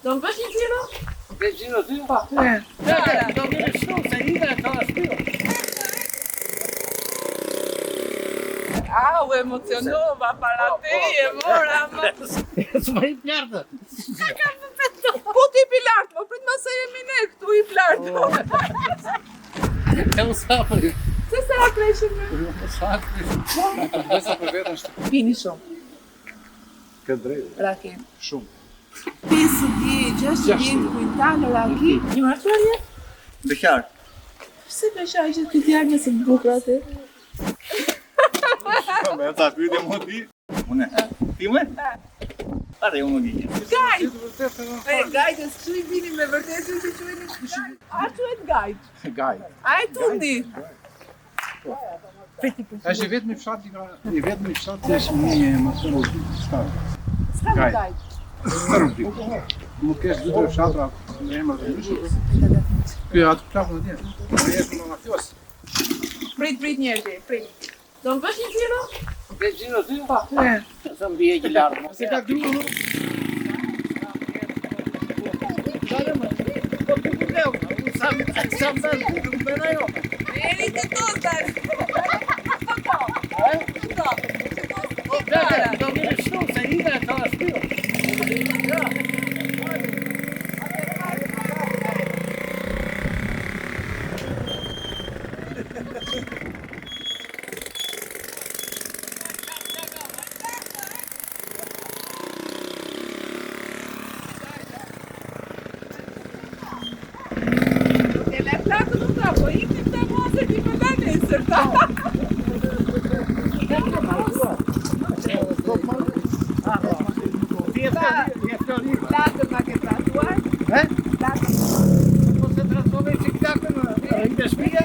Do më bësh një xhiro? Ke xhiro ti? Po. Do më bësh shumë se ina e ka shpiu. A, u emocionova para teje, mora më. S'më hip lartë. Po ti pi lart, po prit mos e jemi ne këtu i lart. E u sa për. Se se ra preshim ne? Sa për. Besa për vetën shtëpi. Pini shumë, Ke drejtë. raki. Shumë. 50, 60 kuintal raki. Një martuar je? Beqar. Pse beqar që ti djalë me së të bukur aty? Me ta pyetje më ti. Unë. Ti më? Are unë di. Gajt! E, gajt, e s'kështu i bini me vërtet ju që quheni gajt. A quhet gajt? Gaj. A e tundi? Është i vetmi fshat i ka, i vetmi fshat që është një emocion s'ka. S'ka Gajt. gajt. Stërbi. Mund të kesh dy tre fshatra me emra të ndryshëm. Ky atë plakun atje. Ai është më mafios. Prit, prit njerëzi, prit. Do më bësh një xhiro? Ke xhiro ti? Po. Sa më bie që lartë. Se ka grua më. Po ku ku leu? Unë sa sa më bën, nuk bën ajo. Eri të tosta. Po. Këto. Po plakë, do më bësh shumë se ina e ka shpiu. E le plakën u tha, po ikim ta mos e ti më la nesër, tha. Ti e fton, ti e fton ina. Plakën ma ke tratuar? He? Plakën. Po se transformoj çik plakën, rri te shtëpia.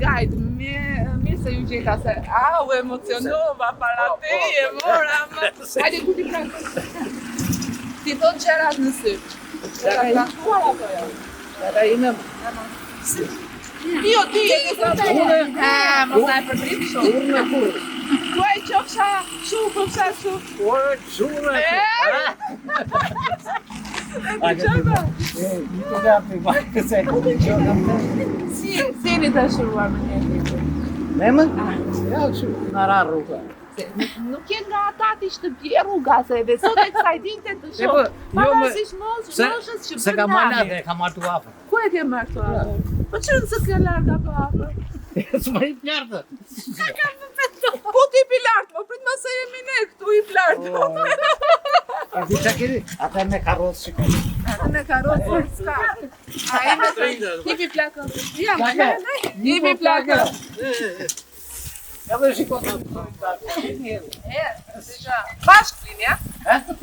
Gajt, mirë mirë se ju gjeta se a, u emocionova para teje, mora më. Hajde ku ti plakën. Ti thot gjërat në sy. Ka tratuar apo jo? Ata ina. Ti jo, ti e ke tratuar. Ha, mos na e përdrit shumë. Urnë kurrë. Tuaj qofsha shu, qofsha shu. Ore, çurë. E? E dëgjova. Nuk e api, ma se. Si, si jeni dashuruar me njëri tjetrin? Ne më? Ja, kështu. Na ra rruga. Se nuk- Nuk je nga ata ti që të bie rruga se edhe sot e kësaj dite të E shoh. po, jo më Pavarësisht mos, se moshës që se bën ka marrë nami. atë, ka marrë tu afër. Ku e ke marrë këtu afër? Po çfarë se ke larg apo afër? S'më hip lartë. Po ti pi lart, po prit mos e jemi ne këtu i lart. A di çka keni? Ata me karrocë shikoj. Atë me karrocë s'ka. Ai me Ti pi plakën. Ja, Plakë. Ti pi plakën. Ja dhe shikoj. E, dëgjo. Bashkë flini, ja?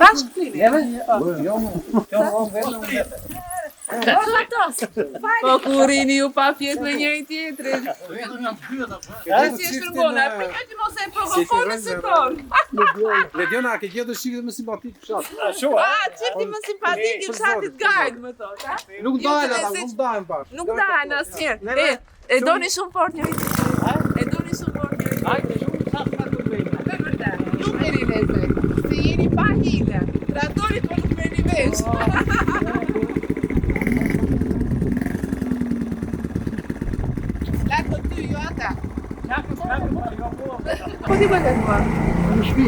Bashkë flini. Neve? Jo, jo, jo, vetëm. Po ku rini ju pa fjet me njëri tjetrin. Vetëm janë pyet apo? Si e shtrëngona, prit që mos e provokon në sekond. Lediona, a ke gjetur shiftin më simpatik në fshat? Ashtu, A, çifti më simpatik i fshatit gajt, më thot, a? Nuk Jo, ndahen ata, se- nuk ndahen bashkë. Nuk ndahen asnjëherë. E, e doni shumë fort njëri tjetrin. E doni shumë fort njëri tjetrin. Hajde, shumë sa s'ka të bëjmë. Me vërtet, nuk merri vesh. Se jeni pa hile. Tradori po nuk merrni vesh. Lako ty, jo ata. Po ti bëhet mua? Në shtëpi.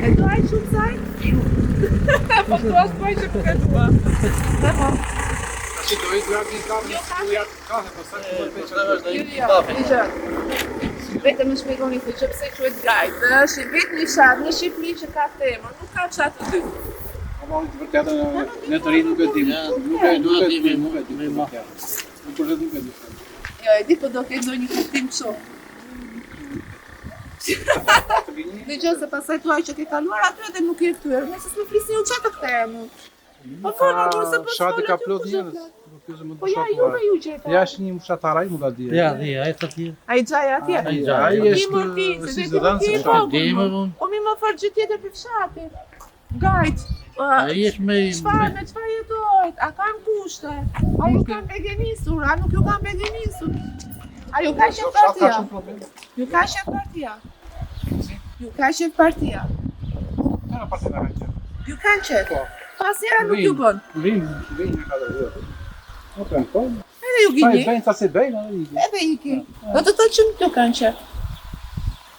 E do ai shumë saj? Po thua s'po që nuk e dua. Po. Tash do i jap një kafe, Jo, kafe. u jap kafe, pastaj ku e peqa. Jo, jo, dëgjoj. Vetëm më shpjegoni se që pse quhet gajt. Dhe është i vetmi fshat në Shqipëri që ka këtë emër, nuk ka fshat të dytë. Ama të vërtetën ne të rinj nuk e dim. Nuk e nuk e dim, nuk e dim. Nuk vërtet nuk e dim. Jo, e di po do ketë ndonjë kuptim kështu. Dëgjoj se pastaj thua që ke kaluar aty edhe nuk je kthyer. Nëse s'më flisni ju çfarë të kthehem unë? Po fol, por se po Fshati s'folët ka ju, plot kush e njerëz. flet? Nuk kjo se më Po ja, juve ju gjeta. Ja është një fshatar ai mund ta di. Ja, di, ai thotë ti. Ai xhaja atje. Ai xhaja. Ai Ti është mor ti, se si ti zëdhënës ti i e fshatit. vogël, Di, mo. më vonë. Po mi më fal gjë tjetër për fshatin. Gajt. Ai është me Çfarë, me çfarë jetohet? A kanë kushte? A ju kanë begenisur? A nuk ju kanë begenisur? A ju ka qef Fshat ka partia? shumë probleme. Ju ka qef partia? Ju ka qef partia? Këna partia ka qef. Ju kanë qef? Po. Pas njëra nuk ju bën. Vin, vin në katër vjet. Po të po. Edhe ju Pa i gini. bëjnë sa si bëjnë, edhe ikin. Edhe iki. Do të thotë që nuk ju kanë qef.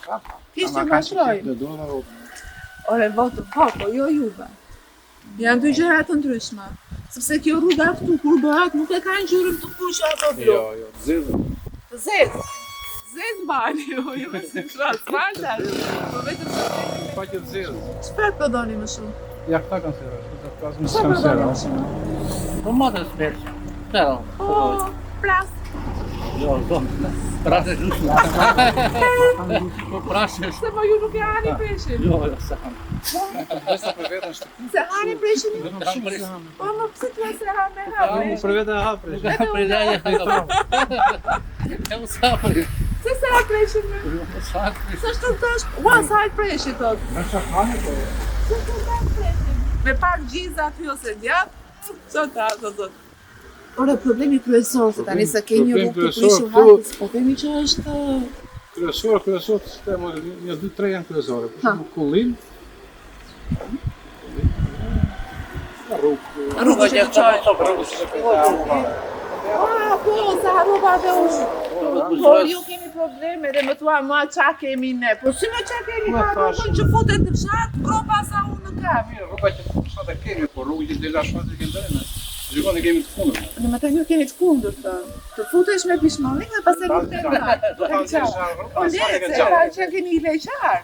Ka. Thjesht Ama ju ka mashtroj. qef, Do do do. Ore, votë, po, po, jo juve. Janë dy gjëra të ndryshme. Sepse kjo rruga këtu kur bëhet nuk e ka ngjyrën të kuqe apo blu. Jo, jo, zezë. Të zezë. Zezë mbani, jo, jo me si asfalta. Po vetëm të zezë. Pa që zezë. Çfarë po doni më shumë? Ja këta kanë sera, këta kanë Çfarë po doni sera. më shumë? Po ma të sperë. Pero, Po, pras. jo, do. Prasë është lusë. Po prasë është. Se po ju nuk e hani preshin. Jo, jo, sa kam. Ndërsa për veten shtëpi. Se hani preshin ju? Vetëm shumë se hamë. Po më pse thua se ha me ha Unë preshin? për veten e ha presh. Nuk ka prej E u sa prej. Pse se ha preshin më? Jo, sa prej. Se është të thosh, ua sa ha preshin thot. Në çfarë hani po? Se të ha preshin. Me pak gjiza aty ose djath, ço ta, do thot. Ore, problemi kryesor se tani se kemi Problem rrugë të kryesor prishur këtu- hapës, po themi që është Kryesor, kryesor, të them, një dy tre janë kryesore. Për Ha. shembull kullim. Rrugë. rrugë që të çojë. Rrugë që të Ah, po, se harrova dhe unë. Po ju keni probleme dhe më thua mua qa kemi ne. Po si më qa kemi Ma ka thash. rrugën që futet në fshat, gropa sa unë nuk kam. Mirë, rruga që fshat e kemi, por rrugë që del jashtë fshatit e kemi bërë ne. Shikon e kemi të kundërt. Në më thënë ju keni të kundërt, të futesh me pishmoni dhe pastaj nuk të ndaj. Do ta nxjerrësh rrugën, Po le, asfalti ka se gjallë. ka që keni i leqar.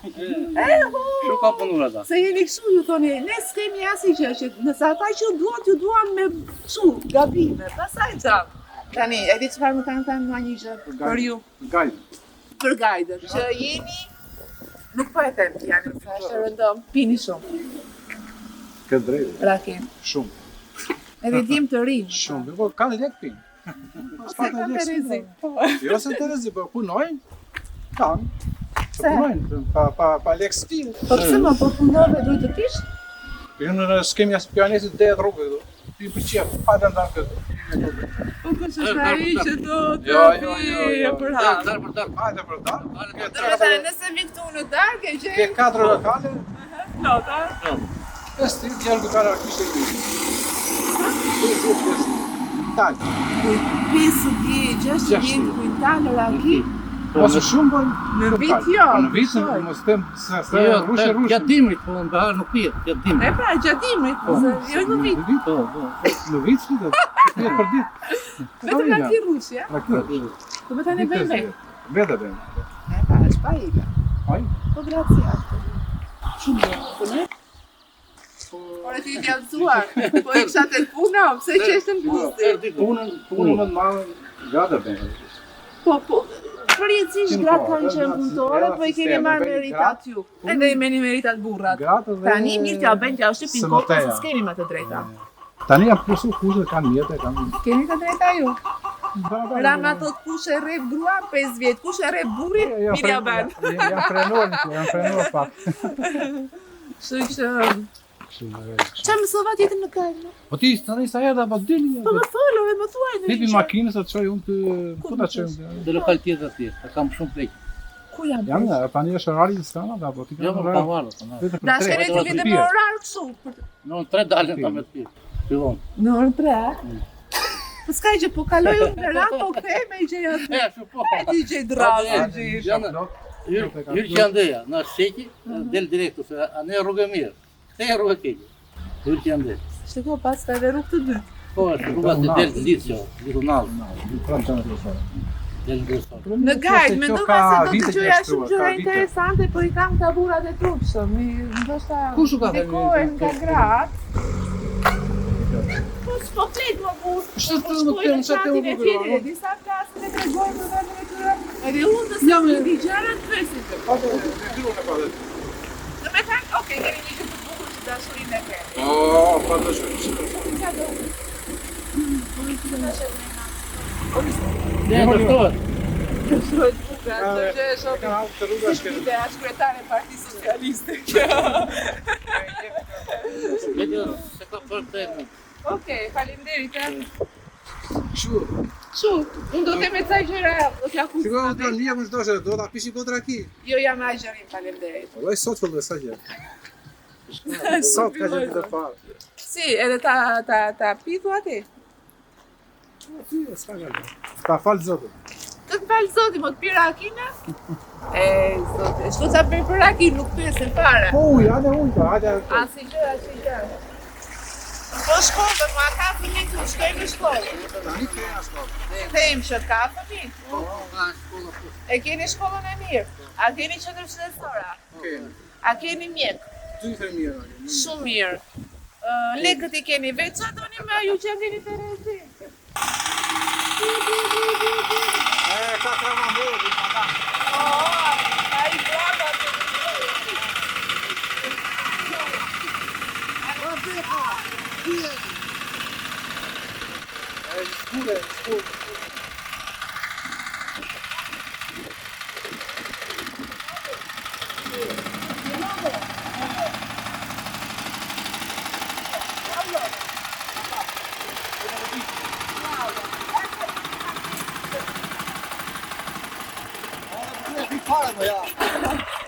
E, ho, Shumë ka punuar ata. se jeni kështu, ju thoni, ne s'kemi asnjë gjë që nëse ata që ju duan, ju duan me kështu, gabime, pastaj ça. Tani, e di çfarë më kanë thënë mua një gjë për ju, Gajde. për gajdën, që jeni nuk po e them janë, se është e rëndom, pini shumë, Ke drejtë. rakin. Shumë, Edhe djem të rinj. shumë. Po kanë lek pin. Se kanë terezi. Po. Jo se terezi, po punojnë. Kanë. Se Pse? punojnë, pa pa pa lek s'pin. Po pse më po punove duhet të pish? Jo në s'kemi as pianistë të rrugë këtu. Ti për qef, pa të ndarë këtu. Po kush është ai që do të Jo, jo, jo, pije jo. për hap? Dar për dar. Hajde për darkë. Ke Do tre të thënë, nëse vi këtu në darkë e Ke gjej katër lokale, nota. pesë ti janë lokale kishte një. Tal. 50, 60 quintal raki. Ose shumë po Në vit jo. Po në vit shoj. mos them se se Jo, rrushë rrushë. Gjatë dimrit, po në bahar nuk pihet, gjatë E dimrit. pra, gjatë dimrit, se jo në vit. Në vit, Po, po. në vit si do. Pihet për ditë. Vetëm raki rrushi, ja? Raki rrushi. Do të thënë e bëjmë vetë. Vetë e bëjmë. E pra, është pa ila. Ai. Po grazie. Shumë mirë. Po ne? Ore ti i djallëzuar. Po i kisha tek puna, pse qeshtën buzi? Punën, punën më të madhe gratë e bëjnë. Po, po, përjetësisht Qenë gratë po, kanë edhe qenë gratë, punëtore, edhe po i keni sistemi, marrë bëjnë meritat ju. Edhe i merrni meritat burrat. Gratë dhe Tani mirë t'ja bëjnë t'ja shtypin Se kokën se mëteja. s'keni më të drejta. Tani janë plusu kushtet, kanë mjete, kanë Keni të drejta ju. barabar. Rama thot kush e rrep gruan 5 vjet, kush e rrep burrin, mirë ja bën. Janë frenuar, janë frenuar pak. Kështu që Kështu më çfarë mësova tjetër në kalë? Po ti tani sa herë apo dini? Po më fol, ore, më thuaj ndonjë Hipi gjë. makinës të çoj unë ty, Ku ku më ta çoj çosh? unë? Dhe lokal tjetër atje, ta kam shumë pleq. Ku janë? Jam, ja, tani është orari i stana, apo ti Jo, kanë më orar. kam ardhur, kam ardhur. Vetëm për Da tre, shkeni të të vitë me orar kështu. për- Në orën 3 dalën ta me të pirë. Fillon. Në orën 3, a? Po s'ka gjë, po kaloj unë në radhë, po kthehem e i gjej aty. E, ashtu po. E ti gjej drasë, Ja, gjej. Janë, hyr hyr që andeja, në sheqi, del direkt, ose a ne rrugë e mirë. Kthej rrugë e keqe. Hyr që andeja. Shiko, pas ka edhe rrugë të dytë. Po, është rruga të del lidh kjo, lidh unaz, Prapë janë kryesore. del në kryesor. Në gajt, mendova se do të gjoja shumë gjëra ka vite. interesante, po i kam këta burrat e trupshëm, i ndoshta Kush u ka thënë ndikohen një- nga gratë. Po s'po flet më burr. Ç'të Po të më shkoj them, në ç'të të më fshatin e bukur, tjetrit, o? disa flasin e tregojnë për vendin e tyre. Edhe unë të Jam se e- di gjërat pyesin të. Po, po, detyrën e pa dhe. Do me thënë, okay, kemi një gjë të bukur që dashurinë e kemi. Po, pa dashuri. Qa do? Ne ndërtohet. Dëshirohet bukur, atë gjë e shohim. Kanë hapur të rruga Si shkelë. shpite, është kryetare e Partisë Socialiste kjo. Vetë se ka për të. Okej, faleminderit. eh. Kështu. Kështu, unë do të me ca gjëra, do t'ja fus. Shiko, do të lija kush doshe, do ta pishi gotra ki. Jo, jam me agjërim, faleminderit. Po lloj sot filloi sa gjë. Sot ka qenë të parë. Si, edhe ta ta ta pi thua ti? Si, s'ka gjë. Ta fal Zoti. Të të fal Zoti, mo të pi rakinë? E, Zoti, shto ta bëj për raki, nuk pyesin fare. Po ujë, hajde ujë, po, hajde. Asi gjë, asi gjë. Po shkollë, ma ka fëmijë këtu, shkoj në shkollë. Tani kthejmë në shkollë. Thejmë që ka fëmijë. Po, ka shkolla po. E keni shkollën e mirë. A keni qendër shëndetësore? Kemi. A keni mjek? Dy infermierë kemi. Shumë mirë. Ë, lekët i keni vetë, çfarë doni më ju që keni terezi? E, ka ka më mbrojtë, ka ka. Oh, ai brava. E, shkure, shkure.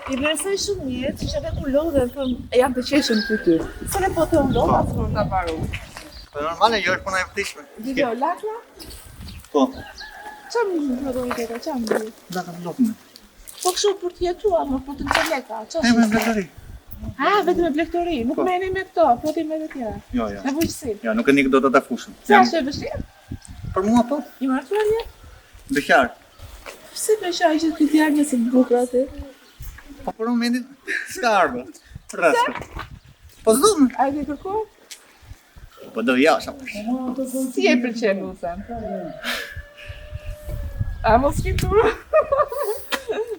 I vlerësoj shumë jetë që edhe kur lodhen thon janë të qeshur në fytyrë. Se ne po të unë lodha s'mund ta paru. Po normale, jo është puna e vërtetshme. Dëgjo, lakra? Po. Qa më më do të tjera, qa më Laka të lopën. Po kështu për të jetuar, më për të nxjerrë leka, qa E me është? blegtori. Ah, vetëm me blegtori, nuk Po. merreni me këto, po ti me të tjera. Jo, jo. Me bujqësi. Jo, nuk e nik dot ata fushën. Pse është e vështirë? Për mua po. I martuar je? Beqar. Pse beqar gjithë ky djalë një si të bukur aty? Po për momentin s'ka ardhur. Rrasë. Po s'do. A e ke kërkuar? Po do jashtë. Si e pëlqen nusen? A mos ki turu?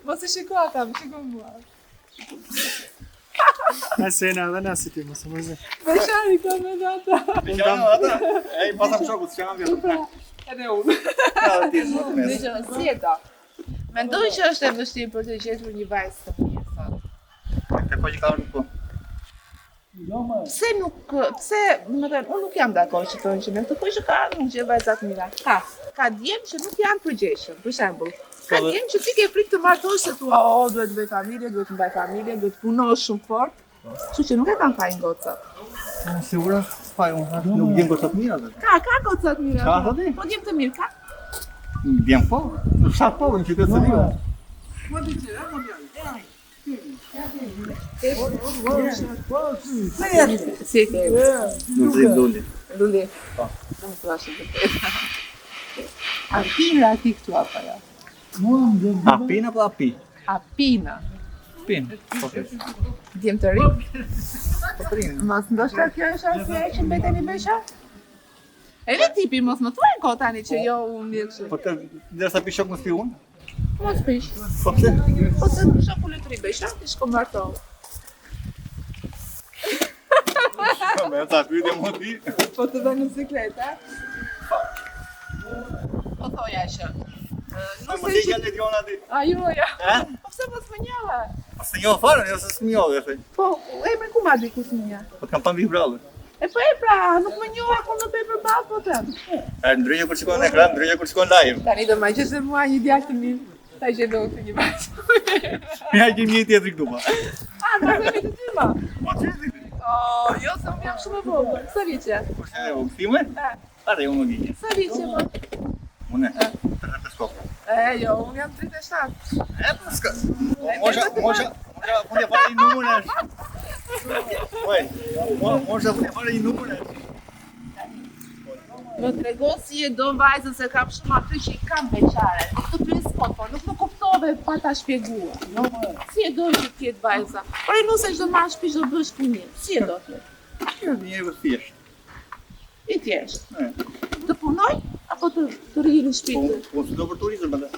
Mos i shiko ata, më shiko mua. Na sena edhe na si ti, mos u mërzit. Beqari ka me dhe ata. Beqar ata. Ej, pasam shokut, s'jam vjetër. Edhe unë. Ja, ti më të mes. Dëgjo, si e do? Mendoj që është e vështirë për të gjetur një vajzë të mirë sot. Këtë po që ka ardhur po. Pse nuk, pse, më thënë, unë nuk jam dakord që thonë që në këtë kohë që ka ardhur nuk gjen vajza të mira. Ka, ka djem që nuk janë përgjegjshëm, për shembull. Ka Po, dhe- djem që ti ke frikë të martosh se thua, oh, duhet të bëj familje, duhet të mbaj familje, duhet të punosh shumë fort. Kështu që nuk e kanë fajin gocat. Unë sigura, s'faj unë, nuk gjen goca të mira. dhe. Ka, ka goca të mira. Ka, po. thotë? Po djem të mirë ka. Djem po, në fshat po, në qytet se di. Si e ke? Lulzim Luli. Luli. Po. Do më thuash të vërtetën. A pin raki këtu apo jo? A pin apo a pi? A pina. Pin. Po. Djem të ri? Po prin. Mos ndoshta kjo është arsyeja që mbeteni beqar? Edhe tipi mos më thuaj kohë tani që jo unë je kështu. Po të ndërsa pi shok mos pi unë? Mos pish. Po pse? Po se shoku le të ri beqar, ti shko martohu. Po më ta pyetje mua ti. Po të vë në siklet, a? Po thoja që ë, Po Nëse mos e që... gjatë Lediona ti. A jo, ja. Ha? Po pse mos më njoha? Po se njoh fare, jo se s'më njoh, e thej. Po, emrin ku ma di ku s'më njoh? Po të kam pa mbi brallë. E po e pra, nuk më njoha kur më pe përballë po them. E ndryshe kur shikon në ekran, ndryshe kur shikon live. Tani do ma gjesh dhe mua një djalë të mirë. Ta gjej dhe unë këtë një vajzë. Ja gjejmë një tjetër këtu pa. A, do themi të dy ma. Po çfarë? Oh, jo, se unë jam shumë e vogël. Sa vjeç je? Kush e vogël ti më? E. Are unë më vjen. Sa vjeç je më? Unë. 35 kopë. E, jo, unë jam 37. E po s'ka. Po, Mosha, mosha, mosha, fundi e fare një numër është. Oj, mo- mosha fundi e fare një numër është. Më trego si e do vajzën se kam shumë aty që i kam beqare. Nuk të pyes kot, po nuk më kuptove pa ta shpjeguar. Si e do që të jetë vajza? Por e nuse që do marrësh shtëpi, do bësh fëmijë. Si e do të jetë? Kjo është një njeri thjesht. I thjesht. E. Të punoj apo të të rri në Po, shtëpi? po s'do për turizëm atë.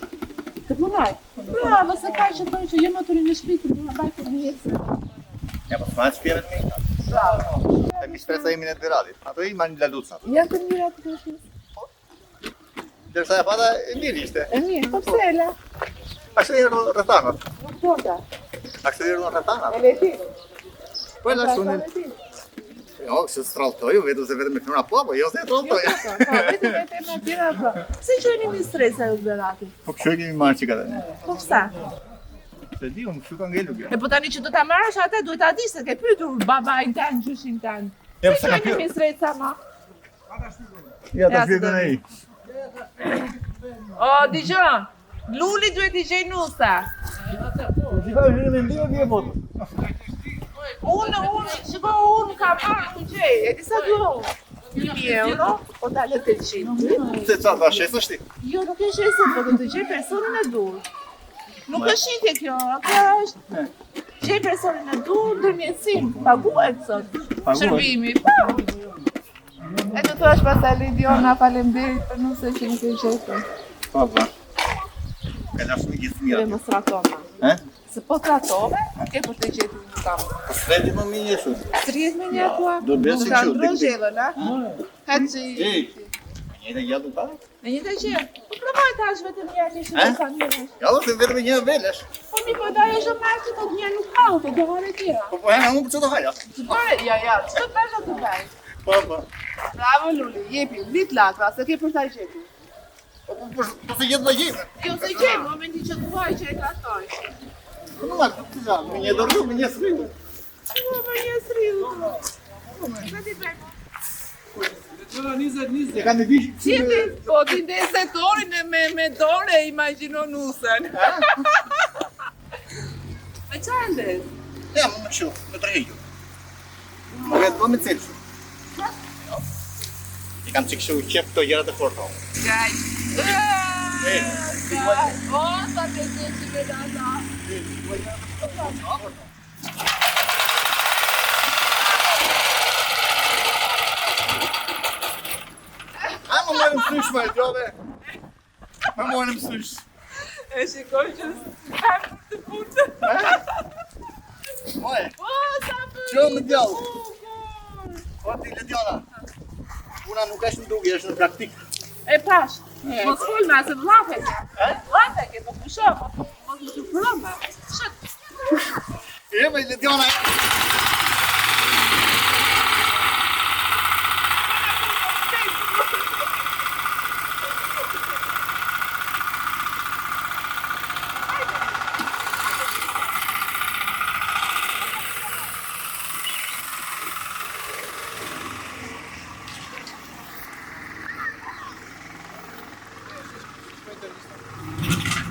Të punoj. Bravo, se ka që thonë që jo më të rri në shtëpi, të më mbaj fëmijët. Ja, po s'ma shtëpia vetëm. i. Bravo. Kemi shpresa jemi në Beratit. Ato i marrin lalucat. Janë të mira të dashnisë. Ndërsa e pata e mirë ishte. E mirë, po pse e la? Ashtu i erdhën rrethanat. Nuk donte. Ashtu i erdhën rrethanat. E le ti. Po e la Pra, shtunin. sa me ti. Jo, se s'tradhtoj, vetëm se vetëm me femra po, po jo se e tradhtoj. Jo, po, po, vetëm me femra tjera po. Pse quheni mistresa ju Beratit? Po kështu e kemi marrë çika tani. Po pse? Se di, unë kështu ka ngelur kjo. E po tani që do ta marrësh atë, duhet ta dish se ke pyetur babain tan, gjyshin tan. Ja, Pse pse ka quheni pyetur? mistresa ma? Ja, ta Ja, shpjegon s'do ai. O, dëgjo. Luli duhet i gjej nusa. Si ka hyrë me ndihmë vje botë. Unë, unë, shiko, unë kam marrë, unë gjej. E di sa dua unë? 1000 euro, po dalë 800. Se ça ta shesësh ti? Jo, nuk e shesim, po do të gjej personin e dur. Nuk është shitje kjo, kjo është gjej personin e dur, ndërmjetësim, paguhet sot. Paguhet. Shërbimi, po. E të thuash pastaj Lidiona, faleminderit për nuse që më ke gjetur. Po, po. Ka lashë me gjithë Dhe mira. mos tratoma. He? Se po tratove, ke për të gjetur një kam. Po s'redi më mirë kështu. 30 me një thua? do bësh si Ta kështu, ndro dik, dik. gjellën, a? Haçi. Ej. Njëjta gjë do ta? Në një të gjë. Po provoj tash vetëm një herë që Eh? do sa mirë. Ja, do të vetëm një velesh. Po mi po daj është marrë që të një nuk ka, po do harë tjera. Po po hena unë për ç'do haja. Të bëre, ja, ja, ç'të bësh atë bëj. Po po. Bravo Luli, jepi, lit lakra, se ke për ta gjetur. Po po po po se gjetë do gjejmë. Jo se gjej, në momentin që duaj që e tratoj. Po normal, po pse ja, me një dorë, me një sriu. Po më një sriu. Sa ti bëj? Çora 20 20. E kanë dish. Si ti, po ti ndese torin e me, me dore e imagjino nusen. Me qa e ndes? Ja, më kështu, me tërhequr. Po vetë do me cilë. I kam çik kështu qep këto gjërat e forta. Gaj. E, Gaj. O, sa të qeshi me ata. A më morëm sysh më gjove. Më morëm sysh. E shikoj që s'ka për të putë. Oj, O, sa për Qo me djall. bukur. o ti Lediona. Puna nuk është në dukje, është në praktik. E pash. Mos fol ma se vllafe ke. Vllafe ke, po pusho, po mos më shufro ma. Shët. E me Lediona.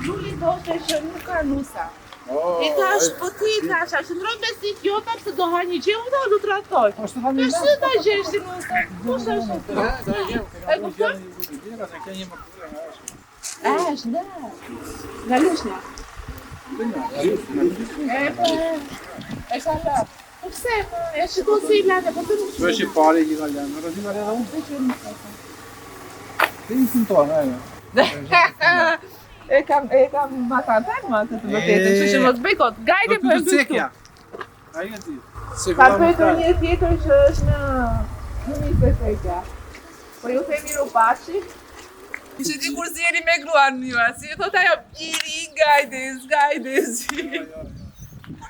Luli thoshte që nuk ka nusa. I thash, po ti i thash, a qëndron besnik jota pse do ha një gjë, unë tha, do tradhtoj. Po s'të thamë Për si ta gjesh ti nusa? Kush është? E kupton? A, është da. Nga Lushnja. E po, e. E ka la. Po pse, po, e shikon si i lane, po të nuk Tu është i pari që italian, në rrezik edhe unë. Ti një punëtor, ajo. E kam, e kam, ma kanë thënë ma këtë të vërtetën, kështu që mos bëj kot. Gajde po e Do mbyll këtu. cekja. Ai e di. Se Ka vëlla më pyetur fal. një tjetër që është në në njëzetekja. Po ju themi Rupashi. Që di kur zjeri me gruan ju, si i thot ajo, biri, gajdes, gajdes.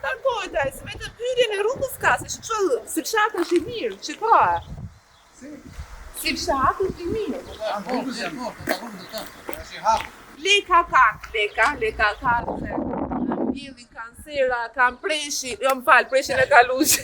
Takohet ai, se vetëm hyrjen e rrugës ka, se kështu si fshat është i mirë, shiko. Si fshat është i mirë. Leka ka, leka, leka ka, se mbjellin kancera, kanë preshi, jo më fal, preshin e kalush.